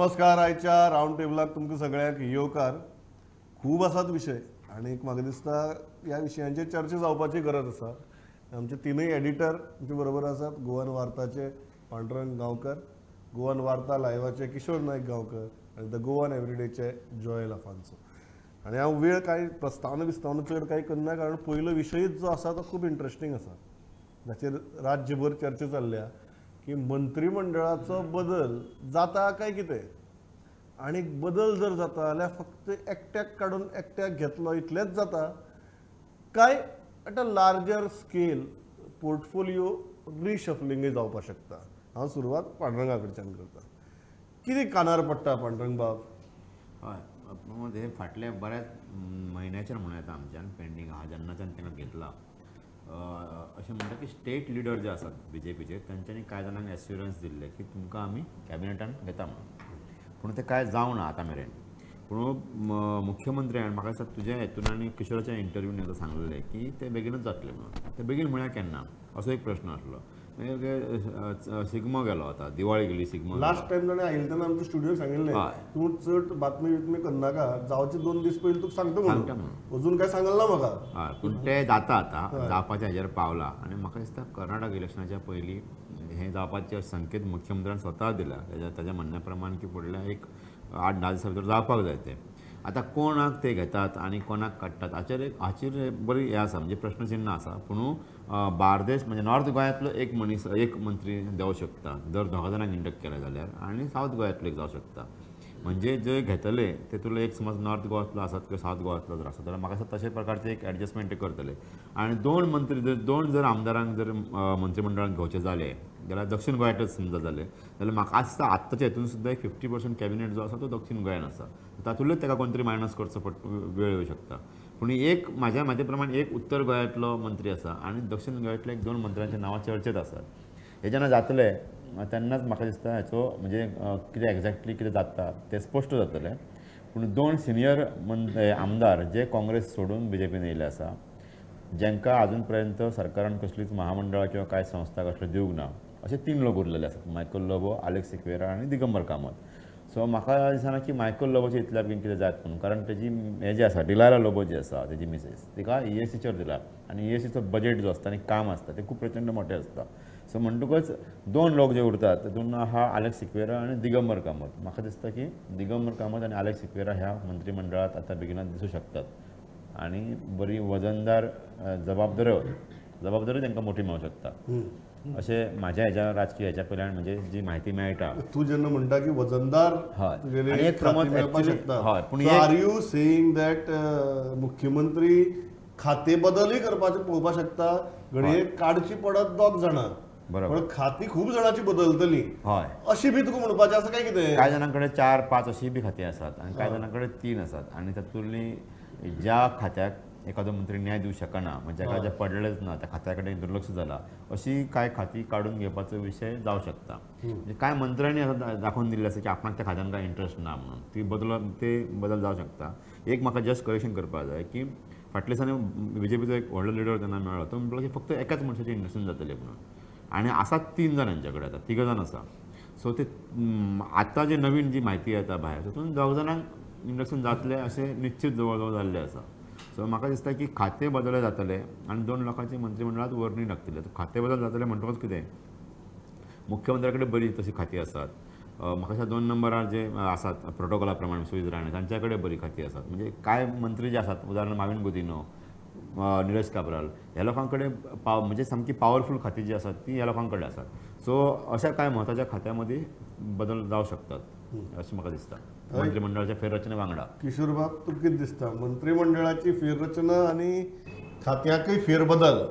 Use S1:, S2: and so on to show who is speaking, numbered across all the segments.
S1: नमस्कार. आयच्या रावंड टेबलाक तुमकां सगळ्यांक येवकार. खूब आसात विशय आनी म्हाका दिसता ह्या विशयांचेर चर्चा जावपाची गरज आसा. आमचे तिनूय एडिटर आमचे बरोबर आसात. गोवन वार्ताचे पांडुरंग गांवकर, गोवन वार्ता लायव्हाचे किशोर नायक गांवकर आनी the Goan एवरीडेचे जोएल अफान्सो. आनी हांव वेळ कांय प्रस्तावना बिस्तावना चड कांय करना, कारण पयलो विशयूच जो आसा तो खूब इंट्रस्टींग आसा, जाचेर राज्यभर चर्चा चल्ल्या की मंत्रिमंडळाचो बदल जाता काय कितें. आनी बदल जर जाता जाल्यार फक्त एकट्याक काडून एकट्याक घेतलो इतलेंच जाता काय at a larger scale portfolio रिशफलिंगूय जावपाक शकता. हांव सुरवात पांडुरंगा कडच्यान करता. कितें कानार पडटा पांडुरंग बाब?
S2: हय, हे फाटल्या बऱ्याच म्हयन्याच्यान म्हणूं येता आमच्यान पेंडींग आहा, जेन्नाच्यान तांकां घेतला. अशें म्हणटा की स्टेट लिडर जे आसात बी जे पीचे तांच्यांनी कांय जाणांक एश्युरन्स दिल्ले की तुमकां आमी कॅबिनेटान घेता म्हणून, पूण तें कांय जावना आतां मेरेन. पूण मुख्यमंत्र्यान म्हाका दिसता तुज्या हेतून आनी किशोराच्या इंटरव्यून आतां सांगलेलें की ते बेगीनूच जातले म्हणून. ते बेगीन म्हळ्यार केन्ना असो एक प्रश्न आसलो. मागीर शिगमो गेलो, आतां दिवाळी गेली, शिगमो.
S1: लास्ट टायम ताणें आयिल्ले तेन्ना आमच्या स्टुडियोक सांगिल्लें तूं चड बातमी बितमी करनाका, जावचे 2 दीस पयलीं तुका सांगता म्हणून. अजून काय सांगल ना म्हाका.
S2: हय, पूण ते जाता आतां जावपाच्या हेजेर पावला. आनी म्हाका दिसता कर्नाटक इलेक्शनाच्या पयलीं हें जावपाचे संकेत मुख्यमंत्र्यान स्वता दिला. ताच्या म्हणण्या प्रमाण की फुडल्या एक 8-10 दिसां भितर जावपाक जाय तें. आतां कोणाक ते घेतात आनी कोणाक काडटात हाचेर एक हाचेर बरी हें आसा, म्हणजे प्रश्नचिन्ह आसा. पूण बार्देस म्हणजे नॉर्थ गोंयांतलो एक मनीस एक मंत्री जावं शकता जर दोगा जाणांक इंडक्ट केले जाल्यार, आनी सावथ गोंयांतलो एक जावं शकता. म्हणजे जे घेतले तेतूंतलो एक समज नॉर्थ गोवांतलो आसात किंवा सावथ गोवांतलो जर आसा जाल्यार म्हाका दिसता तशे प्रकारचे एक एडजस्टमेंट करतले. आनी 2 मंत्री जर 2 जर आमदारांक जर मंत्रिमंडळांत घेवचे जाले जाल्यार दक्षिण गोंयांतच समजा जाले जाल्यार म्हाका आसता आत्ताच्या हेतून सुद्दां एक 50% कॅबिनेट जो आसा तो दक्षिण गोंयान आसा, तातूंतलेच ताका कोण तरी मायनस करचो वेळ येवं शकता. पूण एक म्हाज्या म्हाजे प्रमाण एक उत्तर गोंयांतलो मंत्री आसा आनी दक्षिण गोंयांतल्या एक 2 मंत्र्यांच्या नांवां चर्चेत आसात. हे जेन्ना जातले तेन्नाच म्हाका दिसता हाचो म्हणजे कितें एग्जॅक्टली कितें जाता तें स्पश्ट जातलें. पूण 2 सिनियर आमदार जे काँग्रेस सोडून बी जे पीन येयल्ले आसा, जांकां आजून पर्यंत सरकारान कसलीच महामंडळां किंवा कांय संस्था कसल्यो दिवंक ना, अशे 3 लोक उरलेले आसात, मायकल लोबो, आलेक्स सिक्वेरा आनी दिगंबर कामत. सो म्हाका दिसना की मायकल लोबोचे इतल्या बेगीन कितें जायत म्हणून, कारण तेजी हें जें आसा डिलायला लोबो जी आसा तेजी मिसेस, तिका ESCचेर दिला आनी ESCचो बजेट जो आसता आनी काम आसता तें खूब प्रचंड मोठें आसता. सो म्हणटकच 2 लोक जे उरतात तातूंत आहा आलेक्स सिक्वेरा आनी दिगंबर कामत. म्हाका दिसता की दिगंबर कामत आनी आलेक्स सिक्वेरा ह्या मंत्रिमंडळांत आतां बेगिनात दिसूं शकतात आनी बरी वजनदार जबाबदारी तांकां मोठी मेळूंक शकता अशें म्हाज्या हेज्या राजकीय हेज्या पयल्यान म्हणजे जी म्हायती मेळटा.
S1: तूं जेन्ना म्हणटा की वजनदार
S2: हय, पूण
S1: are you saying that मुख्यमंत्री खाते बदलूय करपाचें पळोवपाक शकता? घडये काडची पडत 2 जाणां, बरोबर, खाती खूब जाणांची बदलतली.
S2: हय,
S1: अशी बी तुका म्हणपाचें आसा काय कितें?
S2: कांय जाणां कडेन 4-5 अशी बी खातीं आसात आनी कांय जाणां कडेन 3 आसात आनी तातूंतली ज्या खात्याक एखादो मंत्री न्याय दिवं शकना, म्हणजे एखाद्या पडलेंच ना त्या खात्या कडेन दुर्लक्ष जाला, अशी कांय खातीं काडून घेवपाचो विशय जावं शकता. म्हणजे कांय मंत्र्यांनी आतां दाखोवन दिल्लें आसा की आपणाक त्या खात्यान कांय इंट्रस्ट ना म्हणून, ती बदल ते बदल जावं शकता. एक म्हाका जस्ट करेक्शन करपाक जाय की फाटल्या दिसांनी बी जे पीचो एक व्हडलो लिडर जेन्ना मेळ्ळो तो म्हणलो की फक्त एकाच मनशाचें इंडक्शन जातलें म्हणून, आनी आसात 3 जाण हेंच्या कडेन, आतां 3 जाण आसा. सो ते आतां जे नवीन जी म्हायती येता भायर तातूंत 2 जाणांक इंडक्शन जातलें अशें निश्चीत जवळ जवळ जाल्लें आसा. सो म्हाका दिसता की खाते बदल जातले आनी 2 लोकांची मंत्रिमंडळांत वर्णी लागतली. खाते बदल जातले म्हणटकच कितें, मुख्यमंत्र्या कडेन बरी तशी खातीं आसात, म्हाका दिसता 2 नंबरार जे आसात प्रोटोकॉला प्रमाण सुईज राणे तांच्या कडेन बरी खातीं आसात. म्हणजे कांय मंत्री जे आसात उदाहरण माविन गुदिन्हो, निलेश काब्राल ह्या लोकां कडेन म्हणजे सामकी पावरफूल खातीं जी आसात ती ह्या लोकां कडेन आसात. सो अशा कांय म्हत्वाच्या खात्यां मदीं बदल जावं शकतात अशें म्हाका दिसता मंत्रिमंडळाच्या फेररचने वांगडा.
S1: किशोर बाब, तुका कितें दिसता मंत्रिमंडळाची फेररचना आनी खात्याकय फेरबदल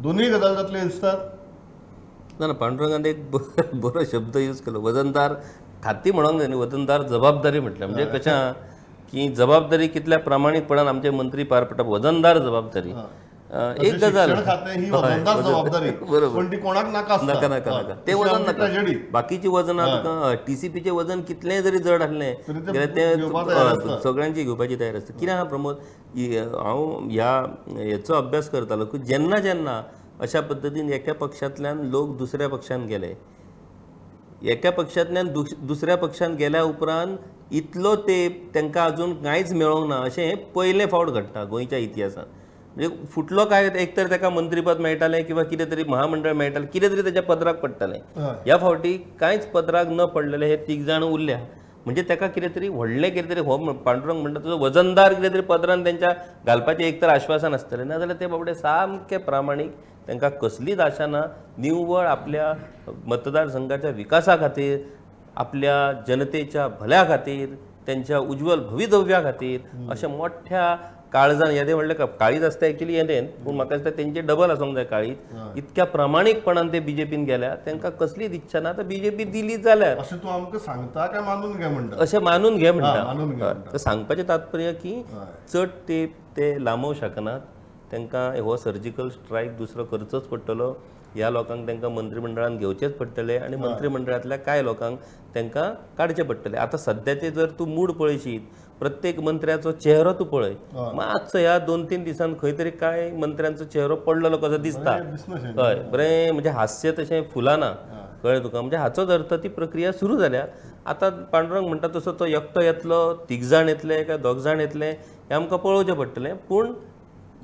S1: दोनूय गजाल जातल्यो दिसतात?
S3: ना ना, पांडुरंगान एक बरो शब्द यूज केलो, वजनदार खाती म्हणूंक जाय न्ही, वजनदार जबाबदारी म्हटल्यार म्हणजे कशें की जबाबदारी कितल्या प्रामाणीकपणान आमचे मंत्री पार पडटा, वजनदार जबाबदारी. एक गजाल
S1: बरोबर,
S3: नाका नाका नाका ते वजन नाका, बाकीची वजनां तुका टीसीपीचें वजन कितलें जरी जड आसलें जाल्यार तें सगळ्यांची घेवपाची तयार आसता. कितें आहा प्रमोद, हांव ह्या हेचो अभ्यास करतालो की जेन्ना जेन्ना अशा पद्दतीन एका पक्षांतल्यान लोक दुसऱ्या पक्षान गेले एका पक्षांतल्यान दुसऱ्या पक्षांत गेल्या उपरांत इतलो तेंप तांकां अजून कांयच मेळोंक ना अशें हें पयलें फावट घडटा गोंयच्या इतिहासांत. म्हणजे फुटलो काय एक तर ताका मंत्रीपद मेळटालें किंवा कितें तरी महामंडळ मेळटालें, कितें तरी ताच्या पदराक पडटालें. ह्या फावटी कांयच पदराक न पडलेले हे तीग जाण उरल्या, म्हणजे ताका कितें तरी व्हडलें कितें तरी हो पांडुरंग म्हणटा तसो वजनदार कितें तरी पदरान तेंच्या घालपाचें एक तर आश्वासन आसतलें, ना जाल्यार ते बाबडे सामके प्रामाणीक, तांकां कसलीच आशा ना, निव्वळ आपल्या मतदारसंघाच्या विकासा खातीर, आपल्या जनतेच्या भल्या खातीर, त्यांच्या उज्ज्वल भवितव्या खातीर अशें मोठ्या काळजान येदें व्हडलें काळीज आसता एक्चुअली येदें, पूण म्हाका दिसता तेंचें डबल आसूंक जाय काळीज, इतक्या प्रामाणीकपणान ते बीजेपीन गेल्या, तांकां कसलीच इच्छा ना. आतां बीजेपी दिली जाल्यार
S1: अशें तूं आमकां सांगता काय मानून घे म्हणटा?
S3: अशें मानून घे म्हणटा. तर सांगपाचें तात्पर्य की चड तेंप ते लांबोवंक शकनात, तांकां हो सर्जिकल स्ट्रायक दुसरो करचोच पडटलो, ह्या लोकांक तांकां मंत्रिमंडळान घेवचेच पडटले आनी मंत्रिमंडळांतल्या कांय लोकांक तांकां काडचें पडटलें. आतां सद्याचे जर तूं मूड पळयशीत, प्रत्येक मंत्र्याचो चेहरो तूं पळय, मातसो ह्या 2-3 दिसांत खंय तरी कांय मंत्र्यांचो चेहरो पडलेलो कसो दिसता. हय बरें, म्हणजे हास्य तशें फुलाना, कळ्ळें तुका? म्हणजे हाचोच अर्थ ती प्रक्रिया सुरू जाल्या. आतां पांडुरंग म्हणटा तसो तो एकटो येतलो, तीग जाण येतले काय दोग जाण येतले हें आमकां पळोवचें पडटलें. पूण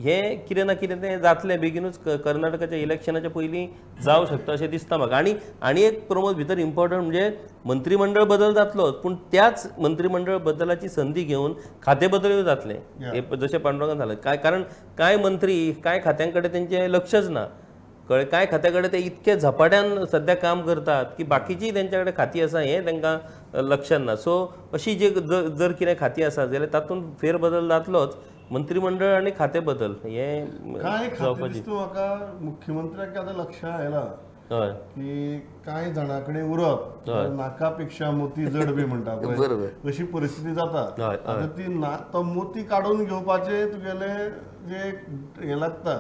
S3: हें कितें ना कितें तें जातलें बेगीनूच, कर्नाटकाच्या इलेक्शनाच्या पयलीं जावं शकता अशें दिसता म्हाका. आनी आनी एक प्रमोद भितर इम्पॉर्टंट म्हणजे मंत्रिमंडळ बदल जातलोच, पूण त्याच मंत्रिमंडळ बदलाची संदी घेवन खातें बदलूय जातलें, हे जशें पांडुरंगान जालें. काय कारण कांय मंत्री कांय खात्यां कडेन तेंचें लक्षच ना, कळ्ळें? कांय खात्या कडेन ते इतके झपाट्यान सद्या काम करतात की बाकीचीय तेंच्या कडेन खातीं आसा हें तांकां लक्षांत ना. सो अशी जे जर कितें खातीं आसा जाल्यार तातूंत फेरबदल जातलोच, मंत्रिमंडळ आनी खातें बदल हे
S1: काय खातें म्हाका मुख्यमंत्र्याक आतां लक्षांत आयलां की कांय जाणां कडेन उरप नाकापेक्षा मोती जड बी म्हणटा पळय अशी परिस्थिती जाता. आतां ती ना तो मोती काडून घेवपाचे तुगेले जे हें लागता,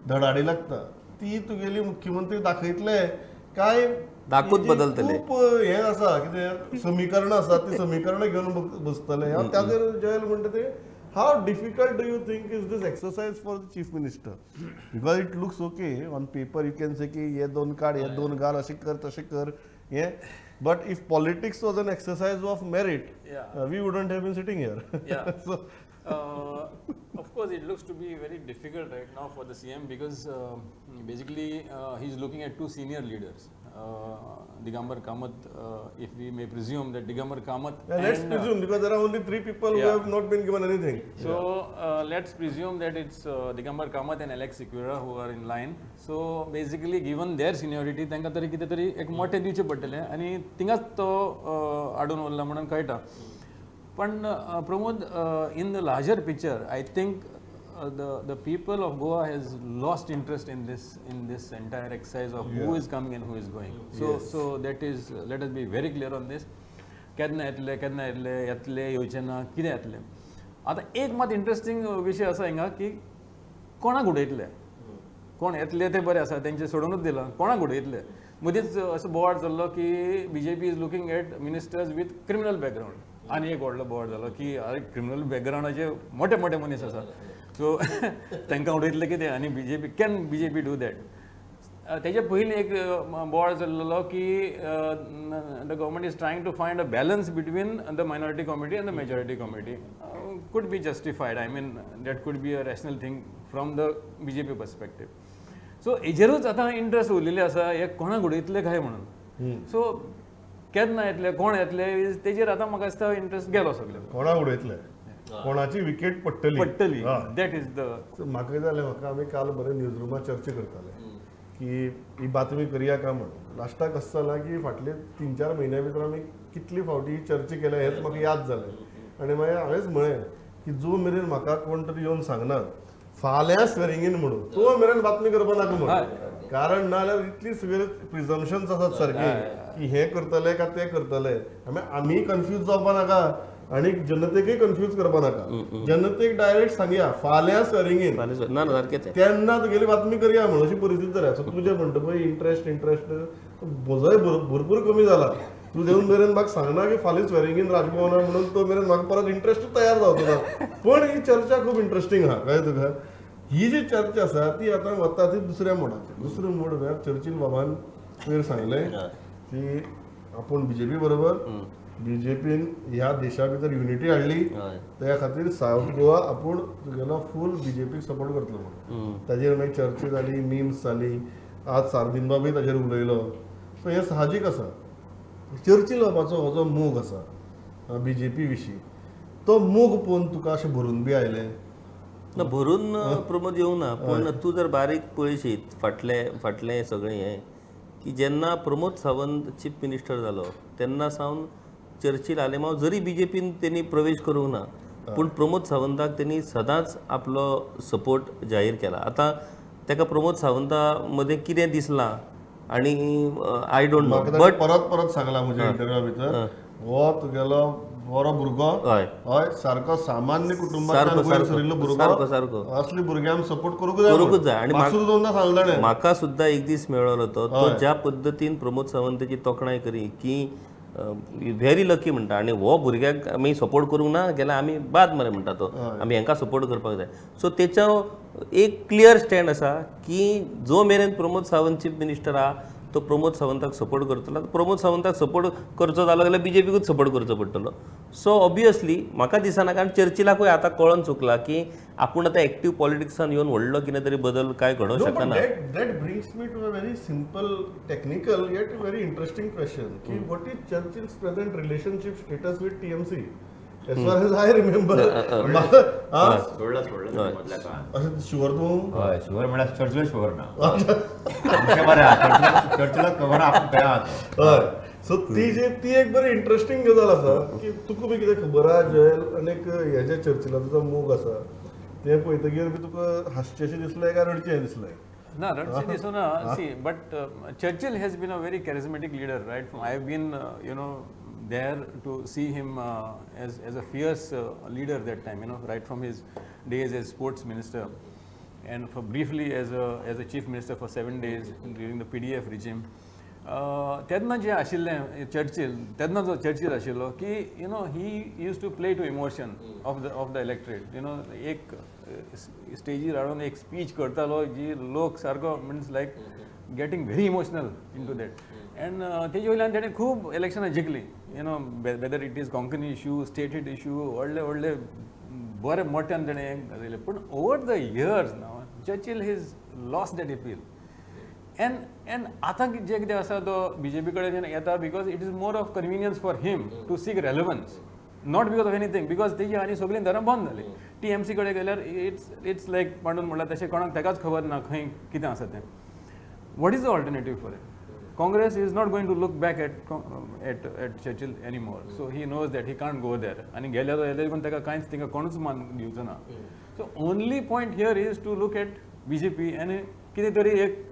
S1: धडाडी लागता, ती तुगेली मुख्यमंत्री दाखयतले काय
S3: दाखूच बदलतले,
S1: खूब हें आसा कितें समीकरणां आसा, ती समीकरणां घेवन बसतले. ताचेर जयल म्हणटा ते How difficult do you think is this exercise for the chief minister? Because it looks okay on paper, you can say ki ye don card, ye don gal, ashe kar, tashe kar, yeah. But if politics was an exercise of merit, we wouldn't have been sitting here.
S4: Yeah.
S1: So,
S4: of course, it looks to be very difficult right now for the CM because basically he's looking at two senior leaders. Digambar Kamath, if we may presume that Digambar Kamath.
S1: Yeah, let's presume because there are only 3 people who have not been given anything.
S4: So let's presume that it's Digambar Kamath and Alex Sequeira who are in line. So basically, given their seniority, तांकां तरी कितें तरी एक मोठे दिवचें पडटलें आनी थिंगाच तो आडून उरला म्हणून कळटा. पण Pramod, in the larger picture, I think the people of Goa has lost interest in this entire exercise of who is coming and who is going. So so that is, let us be very clear on this. केन्ना येतले, केन्ना येतले, येतले येवचे ना, कितें येतले. आतां एक मात इंट्रस्टींग विशय आसा हिंगा की कोणाक उडयतले, कोण येतले ते बरें आसा, तेंचे सोडूनच दिलां, कोणाक उडयतले. मदींच असो बोवाळ चल्लो की BJP is looking at ministers with criminal background. आनी एक व्हडलो बोवाळ जालो की अरे क्रिमिनल बॅकग्रावंडाचे मोठे मोठे मनीस आसा, सो तांकां उडयतले कितें आनी BJP can BJP do that. तेजे पयलीं एक बोवाळ चल्लेलो की the government is trying to find a balance between the minority committee and the majority committee. Could be justified, I mean that could be a rational thing from the BJP perspective. So हेजेरूच आतां interest उरलेले आसा हे कोणाक उडयतले काय म्हणून. So केन्ना येतले, कोण येतले तेजेर आतां म्हाका दिसता इंट्रस्ट गेलो सगळे.
S1: कोणाक उडयतले, कोणाची विकेट पडटली पडटली,
S4: that is the.
S1: म्हाका कितें जालें, म्हाका आमी काल बरें न्यूज रुमार चर्चा करताले की ही बातमी करया काय म्हणून. लास्टाक अशें जालां की फाटले 3-4 म्हयन्या भितर आमी कितली फावटी ही चर्चा केल्या हेंच म्हाका याद जालें. आनी मागीर हांवेंच म्हळें की जो मेरेन म्हाका कोण तरी येवन सांगना फाल्यां स्वेरिंग इन म्हणून, तो मेरेन बातमी करपा नाका म्हणून. कारण ना जाल्यार इतली सगळे प्रिजम्पशन्स आसात सारकी की हें करतले काय तें करतले, आमी कन्फ्यूज जावपा नाका आनी जनतेकय कन्फ्यूज करपा नाका. जनतेक डायरेक्ट सांगया फाल्यां स्वेरिंग इन, तेन्ना तुगेली बातमी करया म्हणून अशी परिस्थिती जाल्या. सो तुजें म्हणटा पळय इंट्रस्ट इंट्रस्ट म्हजोय भरपूर कमी जाला. तूं देवन मेरेन म्हाका सांगना की फाल्यां स्वेरिंग इन राजभवना म्हणून, तो मेरेन म्हाका परत इंट्रस्ट तयार जावचो ना. पण ही चर्चा खूब इंट्रस्टींग आहा, कळ्ळें तुका. ही जी चर्चा आसा ती आतां वता ती दुसऱ्या मोडाचेर. दुसरो मोड म्हळ्यार चर्चिल बाबान वयर सांगलें की आपूण बीजेपी बरोबर, बीजेपीन ह्या देशा भितर युनिटी हाडली, त्या खातीर सावथ गोवा आपूण तुगेलो फूल बीजेपीक सपोर्ट करतलो म्हणून. ताजेर मागीर चर्चा जाली, मीम्स जाली, आज सार्दीन बाबूय ताजेर उलयलो. सो हें साहजीक आसा. चर्चील बाबाचो हो जो मोग आसा बीजेपी विशीं, तो मोग पळोवन तुका अशें भरून बी आयलें
S3: ना? भरून प्रमोद येवंक ना, पूण तूं जर बारीक पळयशीत फाटलें फाटलें सगळें हें की जेन्ना प्रमोद सावंत चीफ मिनिस्टर जालो तेन्ना सावन चर्चील आलेमाव जरी बीजेपीन तेणी प्रवेश करूंक ना, पूण प्रमोद सावंताक तेणी सदांच आपलो सपोर्ट जाहीर केला. आतां ताका प्रमोद सावंता मदें कितें दिसलां आनी I don't know,
S1: but परत परत सांगला म्हज्या इंटरव्यूआ भितर, हो तुगेलो बरो भुरगो, हय हय, सारको सामान्य कुटुंबांतल्यान वयर सरिल्लो भुरगो,
S3: सारको
S1: असली भुरग्यांक सपोर्ट करूंक
S3: जाय. आनी
S1: सांगलें
S3: म्हाका सुद्दां एक दीस मेळ्ळो तो ज्या पद्दतीन प्रमोद सावंताची तोखणाय करी की व्हेरी लकी म्हणटा, आनी हो भुरग्याक आमी सपोर्ट करूंक ना गेल्यार आमी बाद मरे म्हणटा तो, आमी हांकां सपोर्ट करपाक जाय. सो तेच्या एक क्लियर स्टँड आसा की जो मेरेन प्रमोद सावंत चीफ मिनिस्टर आहा तो प्रमोद सावंताक सपोर्ट करतलो. प्रमोद सावंताक सपोर्ट करचो जालो जाल्यार बीजेपीकूच सपोर्ट करचो पडटलो. सो ऑब्वियसली म्हाका दिसना, कारण चर्चिलाकूय आतां कळोन चुकलां की आपूण आतां एक्टीव पॉलिटिक्सान येवन व्हडलो कितें तरी बदल काय घडोवंक शकना.
S1: That brings me to a very simple technical yet very interesting question की what is Churchill's present relationship status with TMC? As far as I remember,
S2: सोडला सोडला मदल्या काळान.
S1: अशें शुवर तूं?
S2: हय, शुवर म्हळ्यार चर्चिल शुवर ना, आमचें बरें चर्चिलाक खबर आपूण खंय आहा तो.
S1: हय, सो ती जी ती एक बरी इंट्रस्टींग गजाल आसा की तुका बी कितें खबर आहा जॉयल, आनी एक हेजे चर्चिलाचो जो मोग आसा तें पळयतकीर बी तुका हांसचेंशें दिसलें काय रडचें दिसलें?
S4: ना, रडचें दिसूं ना. See, but Churchill has been a very charismatic leader, right? I have been you know there to see him as a fierce leader that time, you know, right from his days as sports minister and for briefly as a chief minister for 7 days during the PDF regime. तेन्ना जे आशिल्लें Churchill, तेन्ना जो Churchill आशिल्लो की you know he used to play to emotion of the electorate. You know, एक स्टेजीर हाडून एक स्पीच करतालो जी लोक सारको means like getting very emotional into that. And तेजे वयल्यान तेणें खूब इलेक्शनां जिखलीं, you know, whether it is Konkani issue, statehood issue, व्हडले व्हडले बरे मोठ्यान तेणें गाजयलें. पूण over the years now Churchill has lost that appeal. And आतां जें कितें आसा तो बीजेपी कडेन येता because it is more of convenience for him to seek relevance, not because of anything, because तेजी आनी सगळीं दारां बंद जालीं. टीएमसी कडेन गेल्यार it's लायक पांडून म्हणल्यार तशें कोणाक ताकाच खबर ना खंय कितें आसा तें. What is the alternative for him? Congress is not going to look back at Churchill anymore. So he knows that he can't go there. आनी गेल्यार जाल्यार ताका कांयच तिंगा कोणूच मान दिवचो ना. So only point here is to look at BJP आनी कितें तरी एक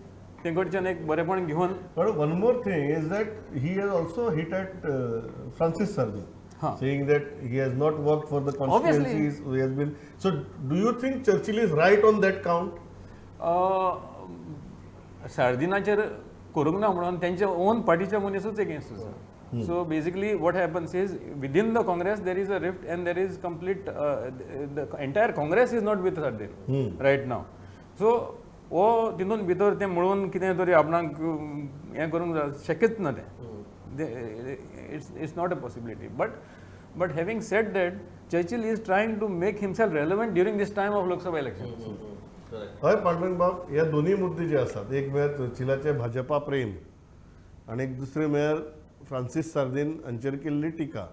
S4: तेंकडच्यान एक बरेपण घेवन.
S1: But one more thing is that he has also hit at Francis Sardin, saying that he has not worked for the constituencies. He has been. So do you think Churchill is right on that count?
S4: सार्दिनाचेर करूंक ना म्हणून तेंच्या own पार्टीच्या मनीसूच against आसा. So basically what happens is within the Congress there is a rift and there is complete the entire Congress is not with Sardin right now. So हो तितून भितर तें म्हणून कितें तरी आपणाक हें करूंक शक्यच ना तें. It's not a possibility. But having said that, Churchill is trying to make himself relevant during this time of Lok Sabha election.
S1: हय पांडुरंग बाब, ह्या दोनूय मुद्दे जे आसात, एक म्हळ्यार चर्चिलाचें भाजपा प्रेम आनी एक दुसरें म्हळ्यार फ्रांसीस सार्दीन हांचेर केल्ली टिका,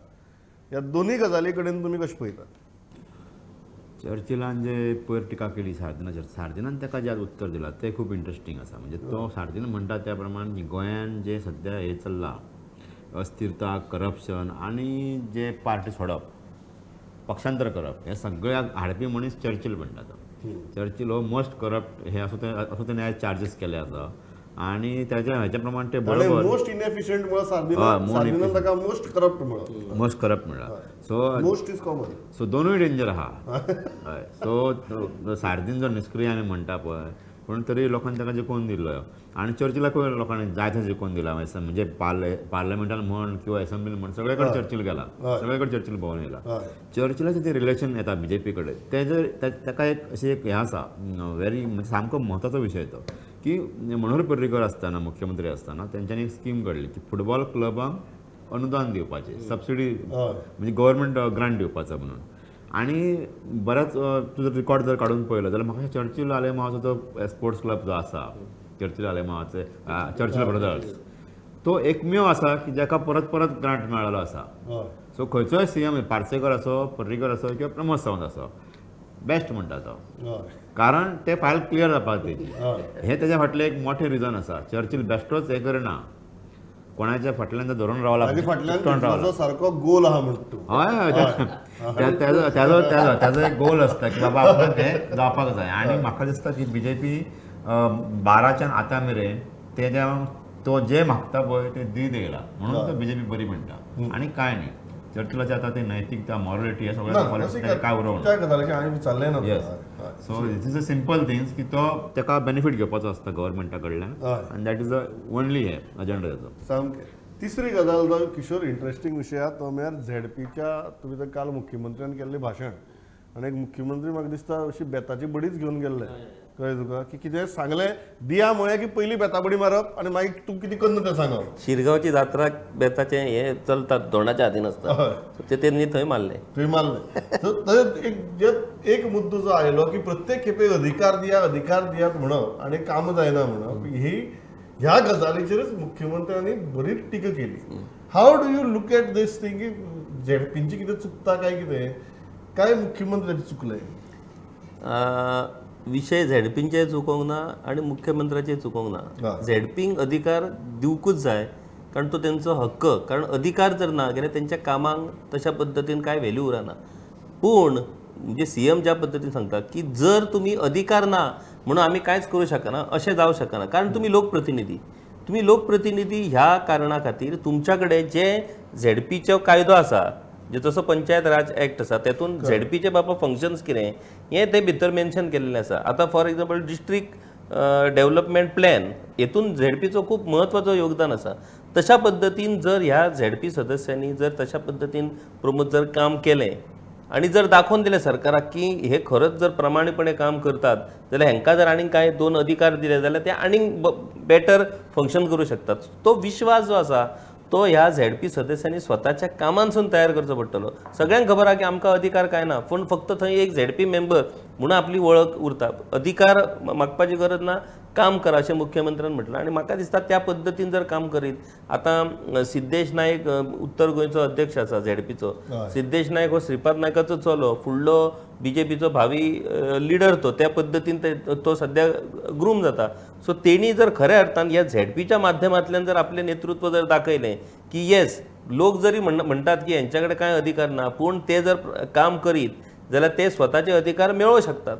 S1: ह्या दोनूय गजाली कडेन तुमी कशें पळयतात?
S2: चर्चिलान जे पयर टिका केली सार्दिनाचेर, सार्दिनान ताका जें आज उत्तर दिलां तें खूब इंट्रस्टींग आसा. म्हणजे तो सार्दीन म्हणटा त्या प्रमाण गोंयान जें सद्या हें चल्लां अस्थिरता, करप्शन आनी जे पार्टी सोडप, पक्षांतर करप, हें सगळ्याक हाडपी मनीस चर्चिल म्हणटा तो. चर्चिल हो मोस्ट करप्ट हे असो असो तेणें आयज चार्जीस केले आसा आनी ताच्या हेच्या प्रमाण ते बरोबर
S1: मोस्ट इनएफिशियंट म्हणल्यार ताका मोस्ट करप्ट म्हणलां,
S2: मोस्ट करप्ट म्हणलां. So
S1: most is common.
S2: So दोनूय डेंजर आहा. हय, सो सार्दीन जो निश्क्रिय आमी म्हणटा पळय, पूण तरी लोकांनी ताका जिखोवन दिल्लो आनी चर्चिलाकूय लोकांनी जाय थंय जिखोवन दिला. म्हणजे पार्लमेंटान म्हण किंवा एसेंब्लीन म्हण सगळे कडेन चर्चिल गेला, सगळे कडेन चर्चिल भोंवन येयला. चर्चिलाचें जें रिलेशन येता बीजेपी कडेन तें जर ताका एक अशें एक हें आसा व्हेरी म्हणजे सामको म्हत्वाचो विशय तो की मनोहर पर्रीकर आसतना मुख्यमंत्री आसतना तेंच्यांनी एक स्कीम काडली की फुटबॉल क्लबांक अनुदान दिवपाचें, सबसिडी म्हणजे गव्हर्मेंट ग्रांट दिवपाचो म्हणून. आनी बऱ्याच तुजो रिकॉर्ड जर काडून पळयलो जाल्यार म्हाका चर्चिल आलेमावाचो जो स्पोर्ट्स क्लब जो आसा, चर्चिल आलेमावाचे चर्चिल ब्रदर्स, तो एकमेव आसा की जाका परत परत ग्रांट मेळ्ळो आसा. सो खंयचोय सी एम पार्सेकर असो, पर्रीकर असो किंवा प्रमोद सावंत असो, बेस्ट म्हणटा तो, कारण ते फायल क्लियर जावपाक तेजी. हें तेज्या फाटलें एक मोठें रिजन आसा. चर्चिल बेस्टोच हें करना, कोणाच्या फाटल्यान धरून रावला,
S1: फाटल्यान सारको गोल आहा म्हणटा.
S2: हय, तेजो तेजो तेजो एक गोल आसता की बाबा आपणाक तें जावपाक जाय. आनी म्हाका दिसता की बीजेपी 12च्यान आतां मेरेन तेज्या तो जे मागता पळय ते दीत येयला म्हणून तो बीजेपी बरी म्हणटा आनी कांय न्ही. चर्चिलाचे आतां ते नैतिकता, मॉरलिटी हे सगळें काय उरोवंक ना. Yes, so this is a simple things की तो ताका बेनिफीट घेवपाचो आसता गव्हर्मेंटा कडल्यान आनी that is the only hey agenda ताचो.
S1: सामकें. तिसरी गजाल जो किशोर इंट्रस्टींग विशय आहा तो म्हळ्यार झेडपीच्या तुमी तर काल मुख्यमंत्र्यान केल्लें भाशण आनी एक मुख्यमंत्री म्हाका दिसता अशी बेताची बडीच घेवन गेल्ले, कळ्ळें तुका, की कितें सांगलें दिया म्हळें की पयलीं बेता बडी मारप आनी मागीर तूं कितें करना तें सांगप.
S3: शिरगांवची जात्रा बेताचें हें चलतात, धोंडाच्या हातीन आसता, ते तेणी थंय मारलें,
S1: थंय मारलें. एक एक मुद्दो जो आयलो की प्रत्येक खेपे अधिकार दिया अधिकार दियात म्हणप आनी काम जायना म्हणप, ही ह्या गजालीचेरच मुख्यमंत्र्यांनी बरीच टिका केली. How do you look at this thing की झेडपींचें कितें चुकता काय कितें, काय मुख्यमंत्र्याचें चुकलें?
S3: विशय झेडपींचे चुकोंक ना आनी मुख्यमंत्र्याचे चुकोंक ना. झेडपींक अधिकार दिवकूच जाय, कारण तो तेंचो हक्क. कारण अधिकार जर ना जाल्यार तेंच्या कामांक तशा पद्दतीन कांय व्हॅल्यू उरना. पूण म्हणजे सी एम ज्या पद्दतीन सांगता की जर तुमी अधिकार ना म्हणून आमी कांयच करूं शकना अशें जावं शकना, कारण तुमी लोकप्रतिनिधी. तुमी लोकप्रतिनिधी ह्या कारणा खातीर तुमच्या कडेन जे झेडपीचो कायदो आसा, जसो पंचायत राज एक्ट आसा, तेतून झेडपीचे बाबा फंक्शन्स कितें हें ते भितर मेन्शन केल्लें आसा. आतां for example district development plan हेतून झेडपीचो खूब म्हत्वाचो योगदान आसा. तशा पद्दतीन जर ह्या झेडपी सदस्यांनी जर तशा पद्दतीन प्रमोद जर काम केलें आनी जर दाखोवन दिलें सरकाराक की हे खरंच जर प्रामाणीकपणे काम करतात जाल्यार हेंकां जर आनीक कांय 2 अधिकार दिले जाल्यार ते आनीक बेटर फंक्शन करूं शकतात. तो विश्वास जो आसा तो ह्या झेडपी सदस्यांनी स्वताच्या कामांसून तयार करचो पडटलो. सगळ्यांक खबर आहा की आमकां अधिकार काय ना, पूण फक्त थंय एक झेडपी मेंबर म्हणून आपली वळख उरता. अधिकार मागपाची गरज ना, काम करा अशें मुख्यमंत्र्यान म्हटलां. आनी म्हाका दिसता त्या पद्दतीन जर काम करीत, आतां सिद्धेश नायक उत्तर गोंयचो अध्यक्ष आसा झेडपीचो, सिद्धेश नायक हो श्रीपाद नायकाचो चलो, फुडलो बीजेपीचो भावी लिडर तो, त्या पद्दतीन तो सद्या ग्रूम जाता. सो तेणी जर खऱ्या अर्थान ह्या झेडपीच्या माध्यमांतल्यान जर आपलें नेतृत्व जर दाखयलें की येस, लोक जरी म्हणटात की हेंच्या कडेन कांय अधिकार ना, पूण ते जर काम करीत जाल्यार ते स्वताचे अधिकार मेळोवं शकतात,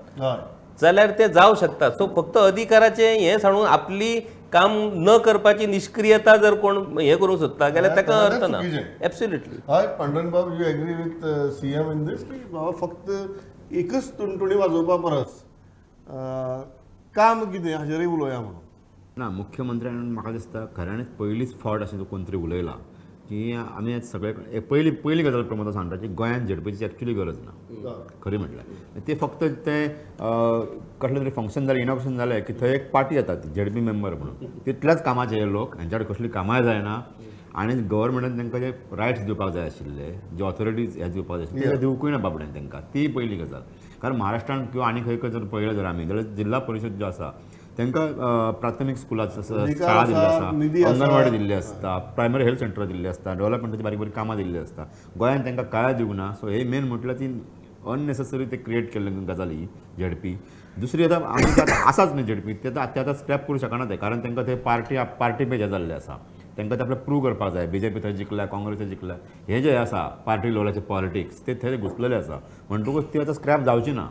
S3: जाल्यार ते जावं शकतात. सो फक्त अधिकाराचें हें सांगून आपली काम न करपाची निश्क्रियता जर कोण हें करूंक सोदता जाल्यार ताका अर्थ ना. एब्सोल्युटली.
S1: हय पांडुरंग बाब, you agree with CM in this की बाबा फक्त एकच तुणतुणी वाजोवपा परस काम कितें हाचेरय उलोवया म्हणून?
S2: ना, मुख्यमंत्र्यान म्हाका दिसता खऱ्यांनीच पयलीच फावट अशें कोण तरी उलयला की आमी सगळे पयली पयली गजाल प्रमोदा सांगता की गोंयांत झेडपीची एक्चुअली गरज ना. खरी म्हटल्यार ते फक्त ते कसलें तरी फंक्शन जालें, इनॉग्रेशन जालें की थंय एक पार्टी येता झेडपी मेंबर म्हणून, तितल्याच कामाचे हे लोक, हेंच्या कडेन कसलीं कामांय जायना आनी गव्हर्मेंटान तांकां जे रायट्स दिवपाक जाय आशिल्ले, जे ऑथॉरिटीज हे दिवपाक जाय आशिल्ले ते दिवकूय ना बाबड्यान तांकां. ती पयली गजाल. कारण महाराष्ट्रान किंवा आनी खंय खंय जर पळयलें जर आमी जाल्यार जिल्हा परिशद ज्यो आसा तांकां प्राथमीक स्कुलां शाळा दिल्ली आसा, अंगणवाडी दिल्ली आसता, प्रायमरी हेल्थ सेंटर दिल्ली आसता, डेव्हलपमेंटाची बारीक बारीक कामां दिल्ली आसता. गोंयांत तांकां कांय दिवंक ना. सो हे मेन म्हटल्यार ती अननेसेसरी ते क्रिएट केल्ले गजाली झेडपी. दुसरी आतां आमी आतां आसाच न्ही झेडपी, ते आतां स्क्रॅप करूं शकना ते, कारण तांकां ते पार्टी पार्टी पेज जाल्ले आसा, तांकां ते आपलें प्रूव करपाक जाय. बीजेपी थंय जिखल्या, काँग्रेस थंय जिखल्या, हे जे आसा पार्टी लेवलाचे पॉलिटिक्स ते थंय घुसलेले आसा, म्हणटकूच ती आतां स्क्रॅप जावची ना.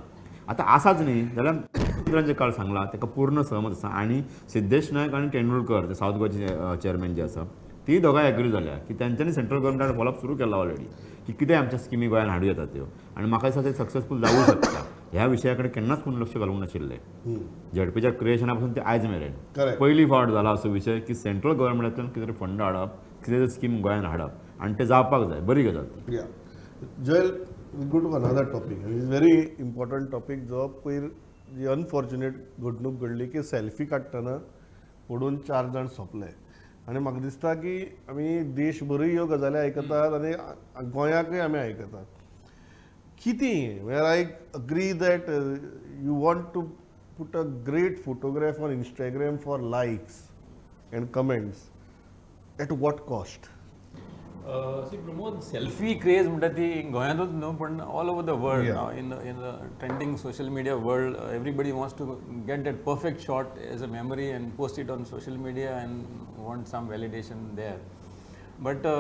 S2: आतां आसाच न्ही जाल्यार मुख्यमंत्र्यान जे काल सांगलां ताका पूर्ण सहमत आसा. आनी सिद्धेश नायक आनी तेंडुलकर जे सावथ गोवाचे चेअरमॅन जे आसा ती दोगांय एग्री जाल्या की तेंच्यांनी सेंट्रल गव्हर्मेंटान फॉलोअप सुरू केला ऑलरेडी की कितें आमच्या स्किमी गोंयान हाडूं येता त्यो, आनी म्हाका दिसता ते सक्सेसफूल जावूं शकता. ह्या विशया कडेन केन्नाच कोण लक्ष घालूंक नाशिल्लें झेडपीच्या क्रिएशना पासून ते आयज मेरेन. पयली फावट जाला असो विशय की सेंट्रल गव्हर्मेंटांतल्यान कितें तरी फंड हाडप, कितें तरी स्कीम गोंयान हाडप आनी तें जावपाक जाय. बरी गजाल ती.
S1: Joel, we go to another topic. It is very important topic जो पयर जी अनफॉर्च्युनेट घडणूक घडली की सेल्फी काडटना पडून 4 जाण सोंपले. आनी म्हाका दिसता की आमी देशभरूय ह्यो गजाली आयकतात आनी गोंयाकूय आमी आयकतात. कितें म्हळ्यार I agree that you want to put a great photograph on Instagram for likes and comments, at what cost?
S4: See Pramod, selfie craze म्हणटा ती गोंयांतूच न्हू पण all over the world now in the trending social media world everybody wants to get that perfect shot as a memory and post it on social media and want some validation there. But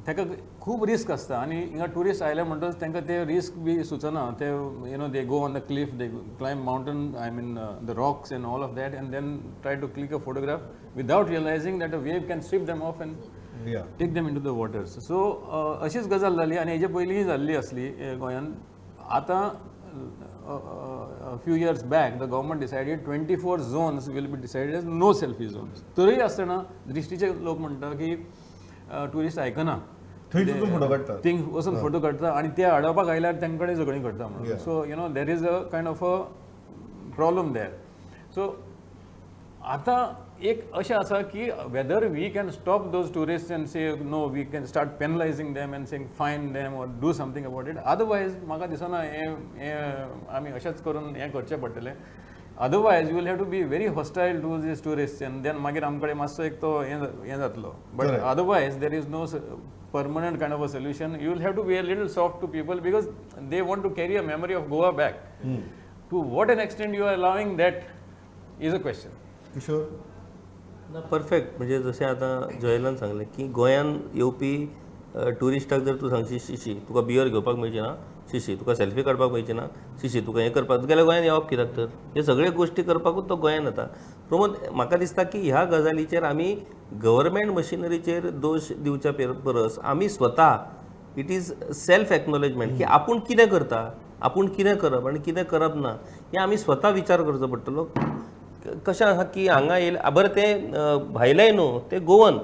S4: ताका खूब risk आसता आनी हिंगा tourist आयले म्हणटकच तांकां ते risk बी सुचना. ते you know they go on the cliff, they climb mountain, I mean the rocks and all of that and then try to click a photograph without realising that a wave can sweep them off and take them into the waters. So अशीच गजाल जाली आनी हेजे पयलींय जाल्ली आसली गोंयांत. आतां few years back the government decided 24 zones will be decided as no selfie zones. तरीय आसतना दृश्टीचे लोक म्हणटा की ट्युरिस्ट आयकना,
S1: थंय फोटो काडटा,
S4: थिंग वचून फोटो काडटा आनी ते अडोवपाक आयल्यार तांचे कडेन झगडीं करता म्हणून. So you know there is a kind of a problem there. So आतां एक अशें आसा की whether we can stop those tourist and say no, we can start penalising them and saying fine them or do something about it. Otherwise म्हाका दिसना हें आमी अशेंच करून हें करचें पडटलें. Otherwise you will have to be very hostile to these tourist and then मागीर आमचे कडेन मातसो एक तो हें जातलो. But otherwise there is no permanent kind of a solution. You will have to be a little soft to people because they want to carry a memory of Goa back. To what an extent you are allowing that is a question.
S1: Kishore?
S3: ना perfect. म्हणजे जशें आतां जोएलान सांगलें की गोंयान येवपी ट्युरिस्टाक जर तूं सांगशी शिशी तुका बियर घेवपाक मेळची ना, शिशी तुका सेल्फी काडपाक मेळची ना, शिशी तुका हें करपाक जाल्यार गोंयान येवप कित्याक तर? हे सगळे गोश्टी करपाकूच तो गोंयान येता. प्रमोद, म्हाका दिसता की ह्या गजालीचेर आमी गव्हर्मेंट मशिनरीचेर दोश दिवच्या परस आमी स्वता it is self acknowledgement की आपूण कितें करता, आपूण कितें करप आनी कितें करप ना हें आमी स्वता विचार करचो पडटलो. कशें आसा की हांगा येयले बरें तें भायलेय न्हू, ते गोवन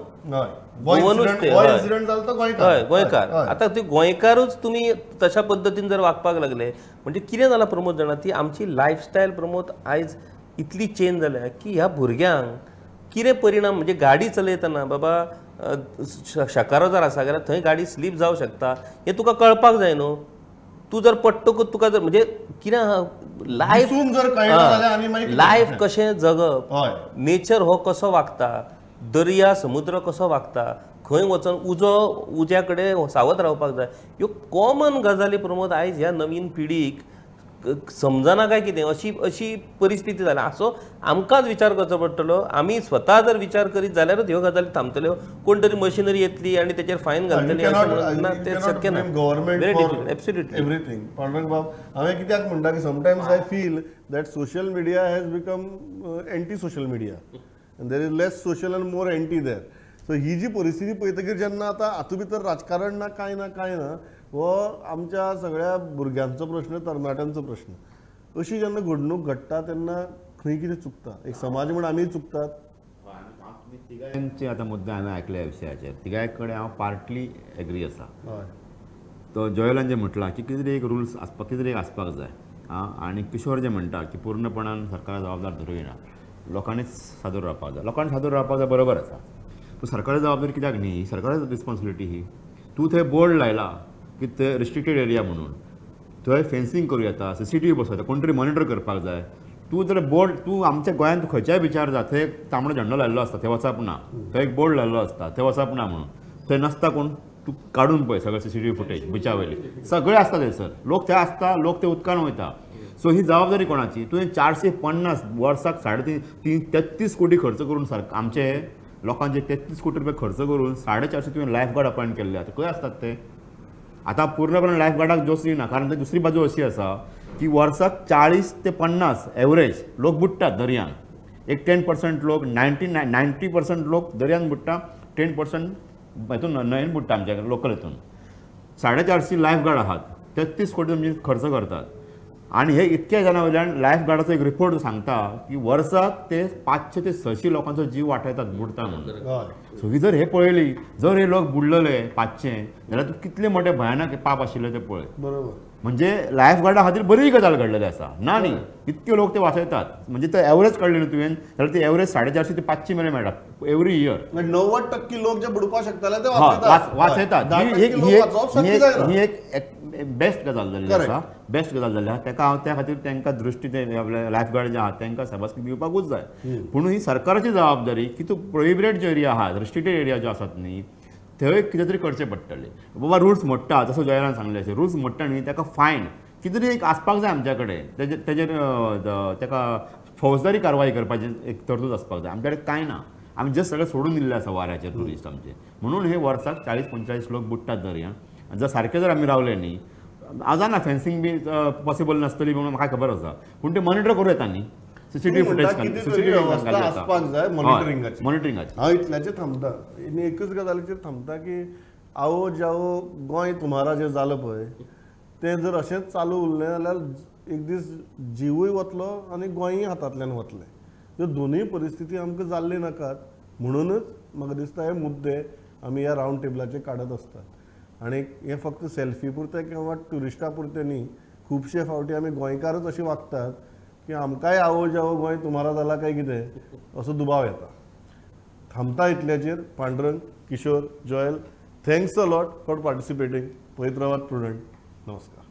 S3: गोवनूच ते हय गोंयकार. आतां ते गोंयकारूच तुमी तशा पद्दतीन जर वागपाक लागले म्हणजे कितें जालां प्रमोद जाणा, ती आमची लायफस्टायल प्रमोद आयज इतली चेंज जाल्या की ह्या भुरग्यांक कितें परिणाम म्हणजे गाडी चलयतना बाबा शकारो जर आसा जाल्यार थंय गाडी स्लीप जावं शकता हें तुका कळपाक जाय न्हू. तूं जर पडटकूच तुका जर म्हणजे कितें आहा लायफ लायफ कशें जगप, नेचर हो कसो वागता, दर्या समुद्र कसो वागता, खंय वचून उजो उज्या कडेन सावध रावपाक जाय, ह्यो कॉमन गजाली प्रमोद आयज ह्या नवीन पिढीक समजना काय कितें अशी अशी परिस्थिती जाल्या. सो आमकांच विचार करचो पडटलो. आमी स्वता जर विचार करीत जाल्यारूच ह्यो गजाली थांबतल्यो. कोण तरी मशिनरी येतली आनी तेचेर फायन घालतली अशें ना, तें शक्य ना.
S1: Government
S3: very difficult. Absolutely
S1: everything. Pandurang बाब, हांवें कित्याक म्हणटा की sometimes I feel that social media has become anti social media and there is less social and more anti there. So ही जी परिस्थिती पळयतकीर जेन्ना आतां हातूंत भितर राजकारण ना कांय ना कांय ना, हो आमच्या सगळ्या भुरग्यांचो प्रश्न, तरणाट्यांचो प्रश्न. अशी जेन्ना घडणूक घडटा तेन्ना खंय कितें चुकता, एक समाज म्हूण आमी चुकतात.
S2: तिगांचे आतां मुद्दे हांवें आयकल्या विशयाचेर, तिगांय कडेन हांव पार्टली एग्री आसा. तो जोएलान जें म्हटलां की कितें तरी एक रुल्स आसपाक, कितें तरी एक आसपाक जाय. आं, आनी किशोर जें म्हणटा की पूर्णपणान सरकारा जबाबदार धरूं येना, लोकांनीच सादूर रावपाक जाय. लोकांनी सादूर रावपाक जाय बरोबर आसा, पूण सरकारी जबाबदारी कित्याक न्ही? ही सरकारी रिस्पॉन्सिबिलिटी ही. तूं थंय बोर्ड लायला की थंय रिस्ट्रिक्टेड एरिया म्हणून, थंय फेन्सिंग करूं येता, CCTV बसोवं येता, कोण तरी मॉनिटर करपाक जाय. तूं जर बोर्ड, तूं आमच्या गोंयांत खंयच्याय बिचार जा, थंय एक तांबडो झेंडो लायल्लो आसता, थंय वचप ना, थंय एक बोर्ड लायल्लो आसता, थंय वचप ना म्हणून, थंय नासता कोण, तूं काडून पळय सगळे CCTV footage बिचा वयली सगळे आसता थंयसर, लोक थंय आसता, लोक थंय उदकान वयता. सो ही जबाबदारी कोणाची? तुवें 450 वर्साक 3.5 33 कोटी खर्च करून, सारक आमचे लोकांचे 33 कोटी रुपया खर्च करून 450 तुवें लायफ गार्ड अपॉयंट केल्ले. आतां खंय आसतात ते? आतां पूर्णपणान लायफ गार्डाक जोस येना, कारण ते दुसरी बाजू अशी आसा की वर्साक 40 ते 50 एवरेज लोक बुडटात दर्यान. एक 10% लोक, 90% लोक दर्यान बुडटा, 10% हितून न्हंयेन बुडटा आमच्या लोकल हितून. 450 लायफ गार्ड आहात, 33 कोटी तुमचे खर्च करतात. आनी हे इतक्या जाणां वयल्यान लायफ गार्डाचो एक रिपोर्ट सांगता की वर्साक ते 500 ते 600 लोकांचो जीव वाटायतात बुडटा म्हणून. सो ही जर हे पळयली, जर हे लोक बुडलेले 500 जाल्यार तूं कितले मोठे भयानक पाप आशिल्ले ते पळय.
S1: बरोबर.
S2: म्हणजे लायफ गार्डा खातीर बरी गजाल घडलेली आसा ना न्ही, इतके लोक ते वाचयतात. म्हणजे ते एवरेज काडले न्हू तुवें जाल्यार ती एवरेज 450 ते 500 मेरेन मेळटा एवरी इयर.
S1: 90% लोक जे बुडपाक शकताले ते
S2: वाचयतात. ही एक बेस्ट गजाल जाल्ली आसा, बेस्ट गजाल जाल्ली आसा. ताका हांव त्या खातीर तांकां दृश्टी ते आपले लायफ गार्ड जे आहा तांकां शाबासकी दिवपाकूच जाय. पूण ही सरकाराची जबाबदारी की तूं प्रोहिबिटेड जो एरिया आहा, रिस्ट्रिक्टेड एरिया जो आसात न्ही थंय कितें तरी करचें पडटलें. बाबा रुल्स मोडटा, जसो जॉयलान सांगलें अशें रुल्स मोडटा न्ही ताका फायन कितें तरी एक आसपाक जाय आमच्या कडेन, तेजेर ताका फौजदारी कारवाय करपाची एक तरतूद आसपाक जाय. आमच्या कडेन कांय ना, आमी जस्ट सगळें सोडून दिल्लें आसा वाऱ्याचेर ट्युरिस्ट आमचे. म्हणून हे वर्साक 40-45 लोक बुडटात दर्यान. जर सारकें जर आमी रावले न्ही, आज ना फेन्सिंग बी पॉसिबल नासतली म्हणून म्हाका खबर आसा, पूण ते मॉनिटर करूं येता न्ही. सीसीटीव्ही फुटेज
S1: आसपाक जाय मॉनिटरिंगाची.
S2: मॉनिटरिंगाची
S1: हांव इतल्याचेर थांबता आनी एकच गजालीचेर थांबता की आओ जाओ गोंय तुम्हारा जें जालां पळय तें जर अशेंच चालू उरलें जाल्यार एक दीस जिवूय वतलो आनी गोंयूय हातांतल्यान वतलें. ह्यो दोनूय परिस्थिती आमकां जाल्ली नाकात. म्हणूनच म्हाका दिसता हे मुद्दे आमी ह्या रावंड टेबलाचेर काडत आसतात. आनी हें फक्त सेल्फी पुरतें किंवा ट्युरिस्टा पुरतें न्ही, खुबशे फावटी आमी गोंयकारच अशें वागतात की आमकांय आओ जाओ गोंय तुम्हारा जाला काय कितें असो दुबाव येता. थांबता इतल्याचेर. Pandurang, Kishore, Joel, thanks a lot for participating. पळयत रावात प्रुडंट. नमस्कार.